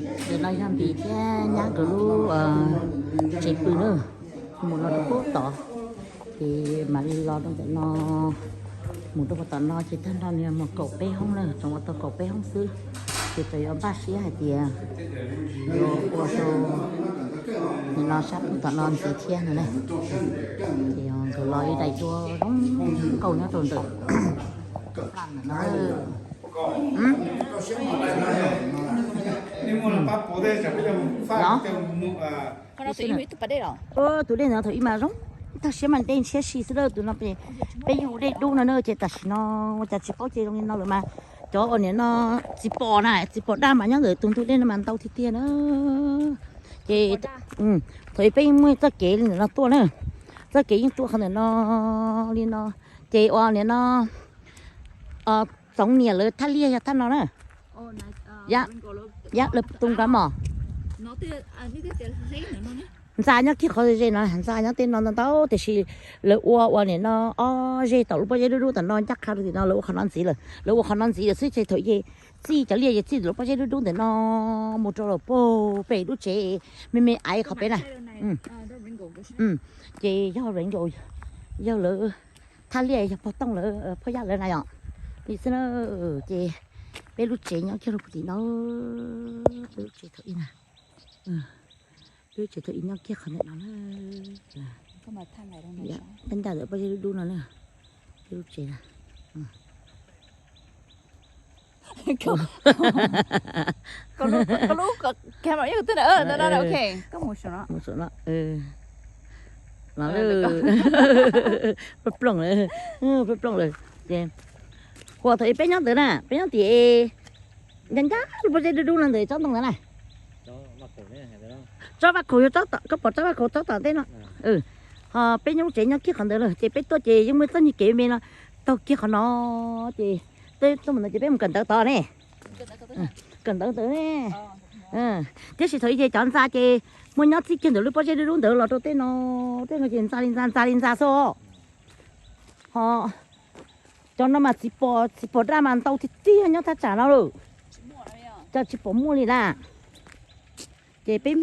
Ntawm no yog Npis thiab nyab nkawd lub tsev pw na, mus no rau puag tod, ces mam li los rau ntawm no, mus rau puag tom no ces tag nrho nws mus kaum peb hoob na, tseem ua tau kaum peb hoob xwb, ces tseem yuav npaj siab hais tias yuav ua rau nim no sab puag tom no ntxiv thiab no na. Ces nkawd los ib daim duab zoo nkauj nyob rau ntawm no. Tus dej no thaum ib mas zoo, tag siab mas dej ntshiab si xwb lawm. Tus no peb yeej ua dej dub no na, ces tam sim no ua cas tsis paub ces zoo li no lawm mas. Cov uas nim no txiv pos na, txiv pos daj mas nyob ntawm tus ntug dej no mas ntau tiag tiag na. Ces thaum ib peb yeej muaj txoj kev li ntawm no tuaj na, txoj kev yeej tuaj qhov ntawm no li no, ces ua nim no Txoov Niam lawv thaj liaj yog thaj no na. Yab lawv tus nqa mos. Ntxa nyob kiag qhov ze no, ntxa nyob tej no ntau ntau, tiam sis lawv ua ua nim no ob zeg tom lub pob zeb dub dub tom no ncaj qha rau tim no, lawv ua qhov no ntxiv lawm, lawv ua qhov no ntxiv lawm xwb ces thaum yej txij cov liaj yej txij lub pob zeb dub dub ntawm no mus rau lawm puag pem lub tsev me me aiv qhov peb na. Ces yog Rainbow, yog lawv thaj liaj, yog pog Tooj lawv, phoj Yaj lawv na yom. Li xwb na, ces peb lub tsev nyob kiag rau puag tim no, peb lub tsev thaum ib na, peb lub tsev thaum ib nyob kiag qhov ntawm no na. Tab ntawm pob zeb dub dub no na, peb lub tsev na. Mus saum no, no, plooj lawm, peb plooj lawm. Ces, ua thaum ib peb nyob ntawd na, peb nyob tim ncaj ncaj lub pob zeb dub dub no ntawd tsob ntoo ntawd na. Tsob vaj khaum, koj pom tsob vaj khaum tsob tom ntej no. Ho peb nyob lub tsev nyob kiag qhov ntawd lawm, ces peb tuaj ces yeej muaj txoj nyuag kev me no taug kiag qhov no, ces peb tuaj mus ntawd ces peb mus kawm ntawv tod ne. Kawm ntawv ntawd ne. Tiam sis thaum ib ces cov ntxa ces muaj nyob txij kiag ntawm lub pob zeb dub dub ntawd los rau tej no, tej no ces ntxa li ntxa, ntxa li ntxa xwb. Ho cov no mas txiv pos, txiv pos daj mas ntau tiag tiag nyob thaj tsam no lawm. Cov tsis pom muaj li na. Ces peb,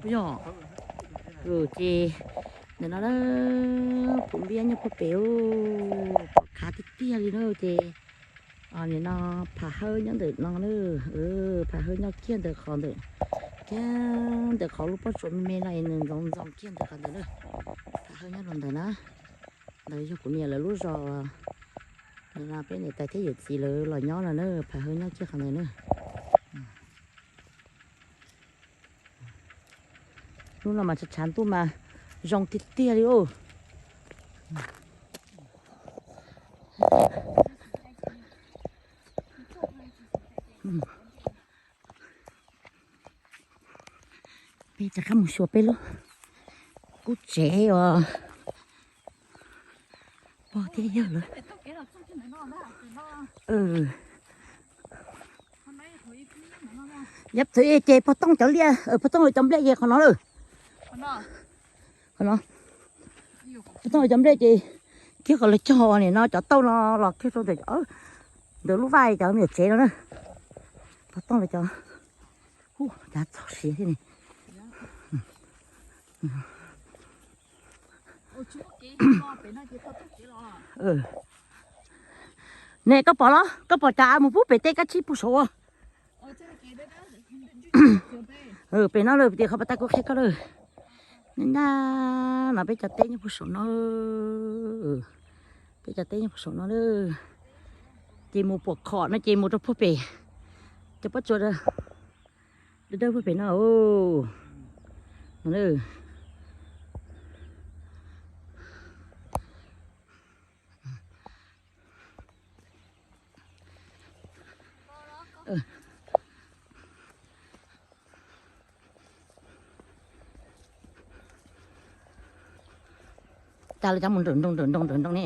yog, ces ntawm no puv npiab nyob puag pem, pom khav tiag tiag li na. Ces nim no Pham Hawb nyob ntawm no na, Pham Hawb nyob kiag ntawm qhov ntawm, kiag ntawm qhov lub pob tsuas me me no es nws ntxoov ntxoo kiag ntawm qhov ntawd na. Pham Hawb nyob rau ntawd na. Ntawd yog kuv niam lawv lub zos, ntawd no peb niam tais thiab yawm txiv lawv los nyob no na, Pham Hawb nyob kiag qhov ntawd na. Hnub no mas tshav tshav ntuj mas zoo tiag tiag li os. Peb rov qab mus xyuas peb lub qub tsev os. Pog thiab yawg lawv. Yab txwv ces pog Tooj cov liaj, pog Tooj lawv cov nplej ces qhov no lawm. Qhov no, pog Tooj lawv cov nplej ces kiag qhov lawv cog nim no cov tauj no los kiag rau ntawm, ntawm lub vaj cov me nyuam tsev no na. Pog Tooj lawv cov, hu, cav txog siav thiab ne. Ne koj pom los, koj pom cov av mus pub pem teb kab tsib puag saud. Pem no lawm, pem qhov pas tas kuv qhia koj lawm. Nab, no peb cov teb nyob puag saum no. Peb cov teb nyob puag saum no lawm. Ces mus puag khom no ces mus rau puag pem. Cov pob tsuas dawb dawb puag pem no. Cas lawv cov mus nrawm nroos nrawm nroos nrawm nroos ne.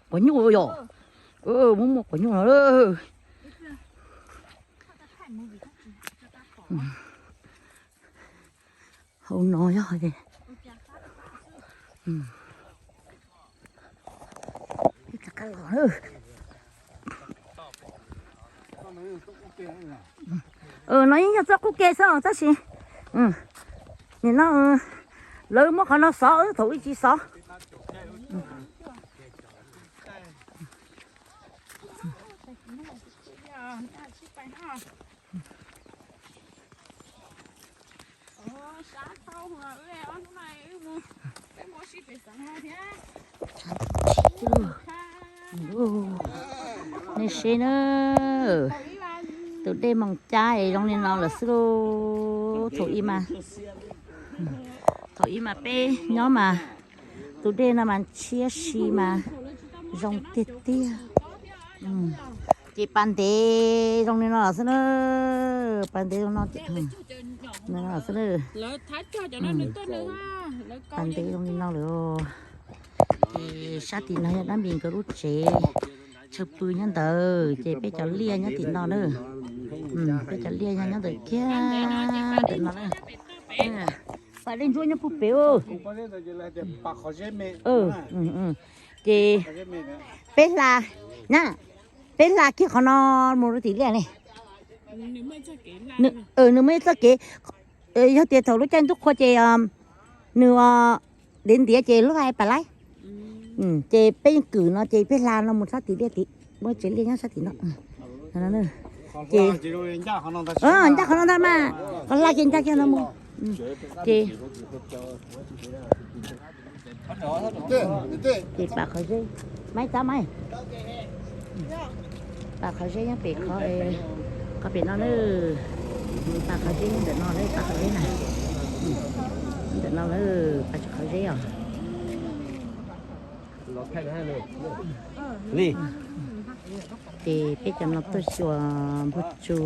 Quav nyuj yom. Muaj muaj quav nyuj no. Hauv no yog, peb rov qab los. No yeej yog txoj qub ke xwb tab sis nim no lawv muab qhov no xov thaum ub tsis xov. Nej seb na, tus dej Moos Cab es zoo li no lawm xwb lauj. Thaum ub mas, thaum ub mas peb nyob mas tus dej no mas tshiab si mas zoo tiag tiag. Ces pas ntev zoo li no lawm xwb na, pas ntev zoo no xwb na. Pas ntev zoo li no lawm. Ces sab tim no yog Dab Npis nkawd lub tsev chaw pw nyob ntawd, ces peb cov liaj nyob tim no na. Peb cov liaj nyob ntawd kiag ntawm no na. Pas dej ntsuab nyob puag pem. Ces peb hla, na, peb hla kiag qhov no mus rau tim liaj ne. Nws muaj ib txoj kev, yog tias thaum lub caij ntuj qhua ces nws ntiav ntiav ces lub hais pas laib. Ces peb yeej kwm no ces peb hla no mus sab tim liaj tid, muaj tsev liaj nyob sab tim no. Ces ncaj qhov no ntag mas, qhov hla ces ncaj kiag no mus. Ces Ces pas qhov zeb, maiv tab maiv. Pas qhov zeb nyob pem qhov, qhov pem no na. Pas qhov zeb nyob ntawm no na, pas qhov zeb na. Ntawm no na, pas qhov zeb os. Ces peb cov no tuaj xyuas npug tsu,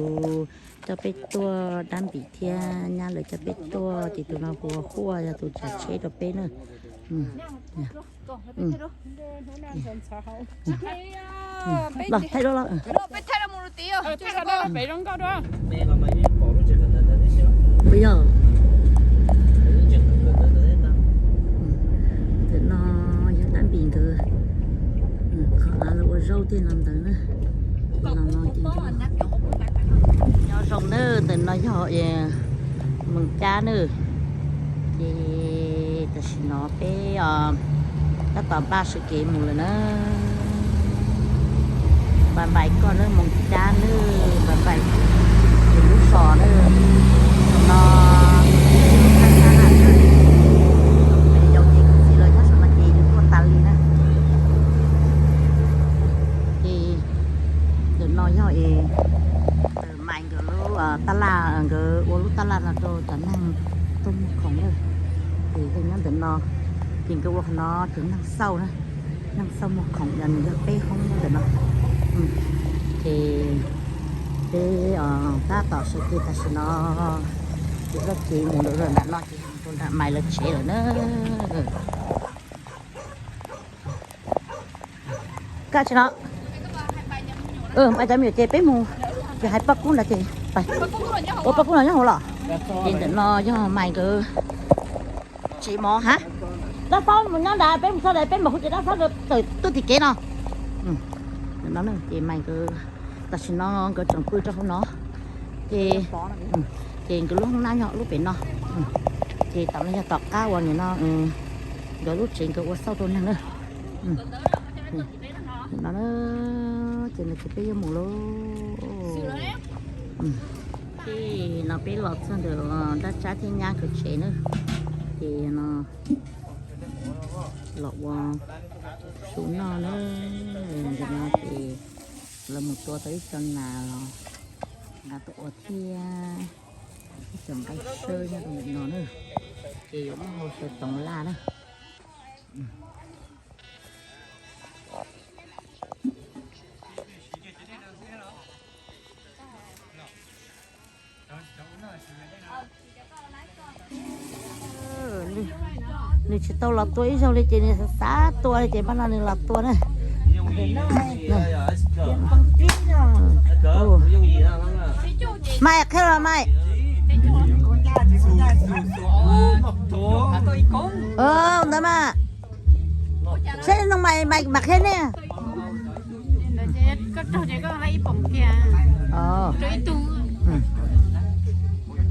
coj peb tuaj, Dab Npis thiab nyab lawv coj peb tuaj, ces tus no hu ua Huaj yog tus tsav tsheb rau peb na. Los thaij duab los. Puas yog? Ntawm no yog Dab Npis nkawd qhov av lawv ua zaub tej no ntawd na. Los no ces nyob zoo na, ntawm no yog Moos Cab na. Ces tam sim no peb tab tom npaj sawv kev mus lawm na. Npais npais koj na, Moos Cab na, npais npais lub zos na. No yau ces kuv txiv lawv nyob saum no ces yus tuaj tas li na. Ces ntawm no yog es Maiv nkawd lub tab laj, nkawd ua lub tab laj no rau cov neeg tuaj muag khoom na. Ces yog nyob ntawm no, ces nkawd ua qhov no ces neeg xauj na, neeg xauj muag khoom yog nws yog peb hoob nyob ntawm no. Ces peb tab tom sawv kev tam sim no, ces txoj kev mus lawm nram no ces mus rau nram Maiv lawv tsev lawm na. Koj tsis no, Maiv cov me nyuam ces peb mus, ces hais Paj Kub ntawd ces, ua Paj Kub no nyob hauv los? Ces ntawm no yog Maiv nkawd tsev mov hab. Dab Xab mus nyob ntawd, peb mus txog ntawd peb mam hu ces Dab Xab nkawd tawm tuaj tim kev no. Ntawm no ces Maiv nkawd tam sim no nkawd tseem pw rau hauv no. Ces, ces nkawd lub hoob nab nyob lub pem no. Ces tom no yog tom qab uas nim no nkawd lub tsev nkawd ua xauj rau neeg na. No, ces no ces peb yuav mus lauj. Ces no peb los txog ntawm Dab Tsab thiab nyab nkawd tsev na. Ces no los ua su noj na. Ntawm no ces lawv mus tua tau ib co nas los nqa tuaj ua thiab ib co nqaij sawb nyob rau ntawm no na. Ces yuav muab hau sawv toov laj na. Nws tsis tau los tua ib zaug li ces nws xav xav tua li ces pab no nws los tua na. Maiv qhia los Maiv. Ntawd mas, seb noo Maiv, Maiv qhia nej.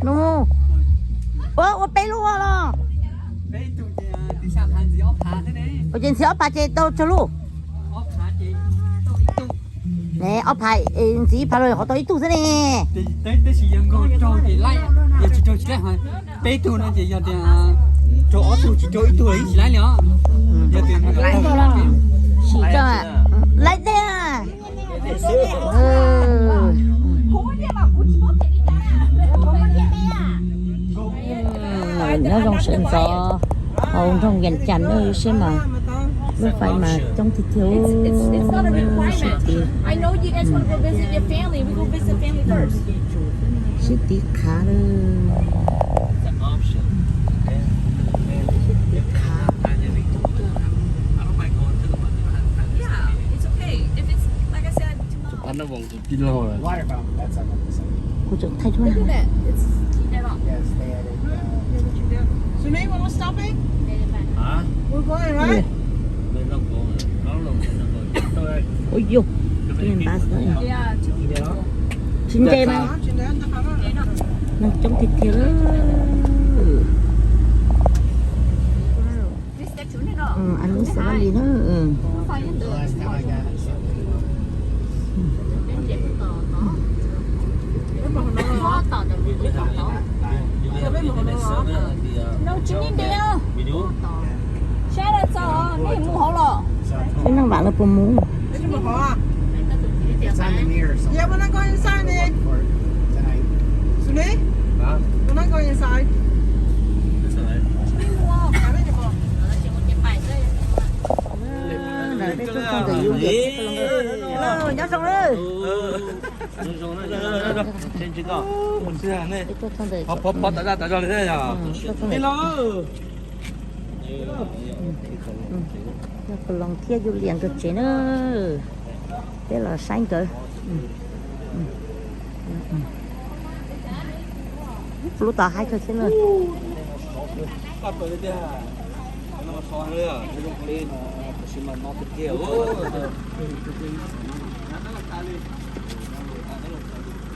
Nus, ua, ua peb lub ua los? Ua ces ntxiv ob phav ces tau tsawg lub? Ne, ob phav, ntxiv ib phav los qhov tau ib tug xwb ne. Peb tug no ces yog tias raug ob tug tsis raug ib tug los yeej tsis laib li os. Yog tias sim tso, laib tiag. Nyob zoo sawv ntxov hauv nroog Vias Cas nawb, seb mas lub fais mas coob tiag tiag, sib tiv, sib tiv qhav lawm. Kuv tseem thaij thuam. Sune, you want to stop it? We're going, right? Ua yog, tsis ntse mas. Neeg coob tiag tiag. Lub xav li na. Tsis ni nti, saib lawv txog nej mus hauv los. Seb neeg vam lawv puas mus. Nyob zoo. Peb tuaj txog ntawm, peb tuaj txog ntawm, Koos Loos thiab Yus Lias nkawd tsev na. Peb los saib nkawd. Lub tod haib kawg thiab na.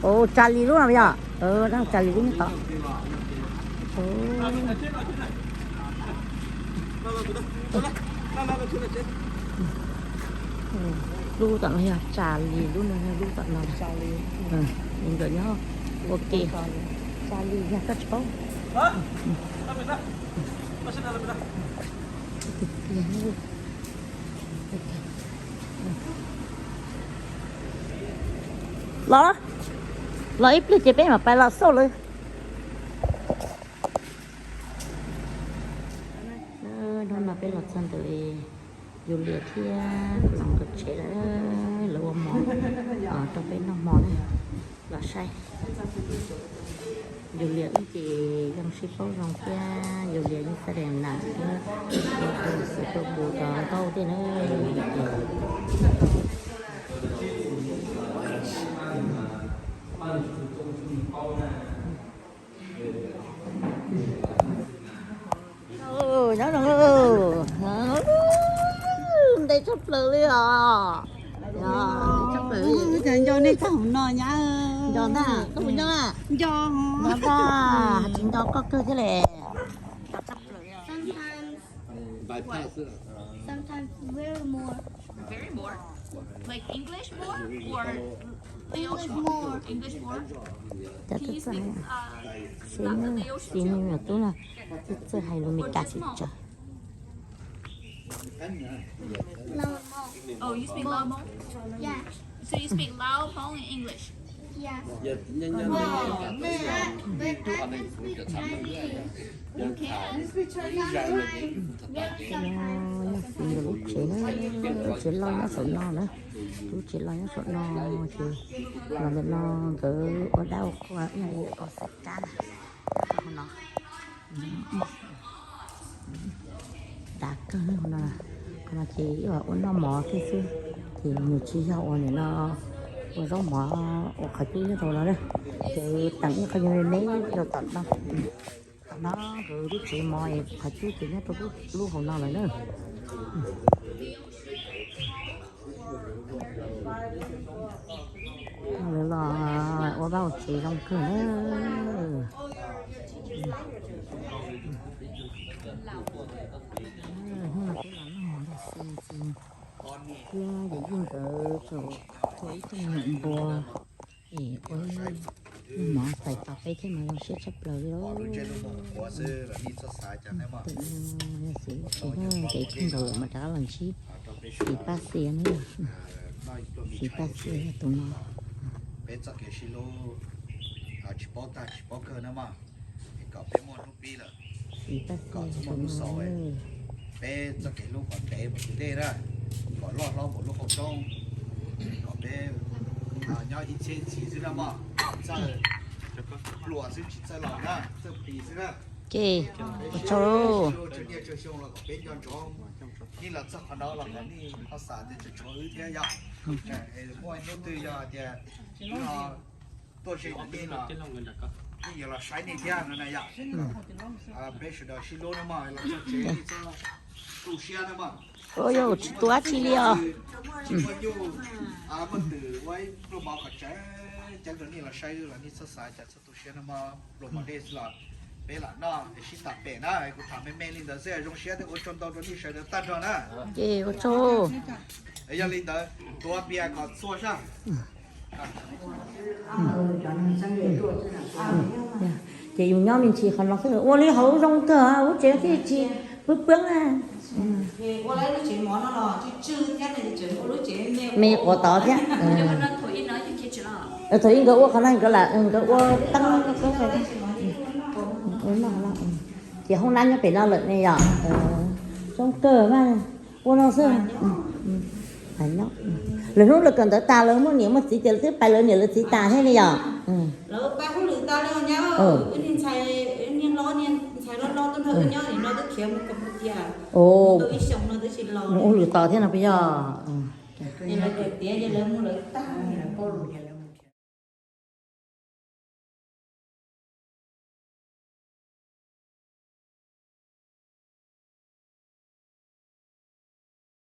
Ua, Tsa Lis lub no yog? Tsa Lis lub nyob tod. Lub tom no yog Tsa Lis lub no, lub tom no. Nkawd nyob ua ke. Tsa Lis yog koj tsis paub. Los, los ib pliag ces peb mam pais los xauj lawv. Hnub no peb los txog ntawm Yus Lias thiab Koos Loos nkawd tsev lawm, lawv ua mov rau peb noj hmo na. Los saib. Yus Lias wb ces zoo sib paub zoo thiab, Yus Lias yeej xab dees nam thiab, ua tus xwb tus pus rau nkauj tej na. Nyob zoo, ntev tshaj plaws li os. Ntev tshaj plaws li. Nco nej txog hauv no nyab. Nco ntag, koj puas nco na? Nco. Nco ntag, tsis nco koj kawg thiab le. Sometimes, sometimes very more. Very more? Like English more or English more? English more? Can you speak, uh, Xi Nyuam Tub no, twb txawj hais lus Meskas tsis tsawg. Oh, you speak Lao Hmong? Yeah. So you speak Lao, Hmong, and English? Yeah. Well, but I can speak Chinese. You can? Sometimes. Yog Xi nkawd lub tsev na, lub tsev loj nyob saum no na, lub tsev loj nyob saum no ces los ntawm no nkawd ua dab ua qhua, ua xwm kab na, no. Dav kawg li hauv no. Qhov no ces ib yam ua noj mov thiab xwb, ces nws tsis yog ua nim no ua zaub mov, ua qhov cub nyob rau no na. Ces teem ib qho yus neb rau tom no. Tom no nkawd lub tsev mov es qhov cub ces nyob rau lub hauv no lawm na. Lawv los Ua vaj ua tsev zoo kawg na. Hnub no peb los noj mov nrog xi xi thiab yawm yij nkawd tseem tua ib tug nyuam npua es ua ib mov txais tos peb thiab mas zoo siab tshaj plaws li lauj. Tus no yog xwm tsis muaj kev kheej nkaus lawm mas rov qab los ntsib xis Paj Xia na. Xis Paj Xia yog tus no. Peb txoj kev sib hlub tsis paub tag tsis paub kawg na mog, es kom peb muaj hnub pib lawm, kom txhob muaj hnub xaus. Peb txoj kev hlub kom ntev mus tim ntej na, kom loj hlob npaum lub qau roob, kom peb nyob ib txhiab ib txhis xwb na mog. Txawj pluas xwb tsis txawj laus na, txawj plis xwb na. Ces ua tsaug. Tsawg niaj tsawg xyoo los kom peb nco ntsoov, yeej los txog qhov no los kom nej ho xav tias tseem tshuav wb thiab yog. Muaj hnub twg yog hais tias wb ho tuaj ze rau nej los nej yuav los saib nej thiab no na yom. Peb sawv daws sib hlub na mog, los txog tsev nej txhob tu siab na mog. Tsis tu dab tsi li os. Tsis muaj nyuj muaj twm ua ib pluag mov kom tsev ceeb rau nej los saib wb los nej txhob xav cas txhob tu siab na mog. Pluag mov dej xwb los peb lam noj es sib tham pem na, kuv tham me me li ntawd xwb, zoo siab thiab ua tsaug ntau rau nej sawv daws tag nrho na. Ces ua tsaug. Yog li ntawd tuav npias kom txhua sab. Ces yus nyob me ntsis qhov no xwb ua li hauv zoo kawg, lub tsev thiaj tsis pwb pwb na. Me quav tod thiab. Thaum ub nkawd ua qhov no nkawd lam nkawd ua teeb, ces hoob nab nyob pem no lawm ne yom. Zoo kawg mas, ua no xwb. Lwm hnub lawv kawm ntawv tas lawv muaj niam muaj txiv ces lawv twb pais lawv niam lawv txiv tas thiab ne yom. Mus ua lwm tos thiab no puas yog?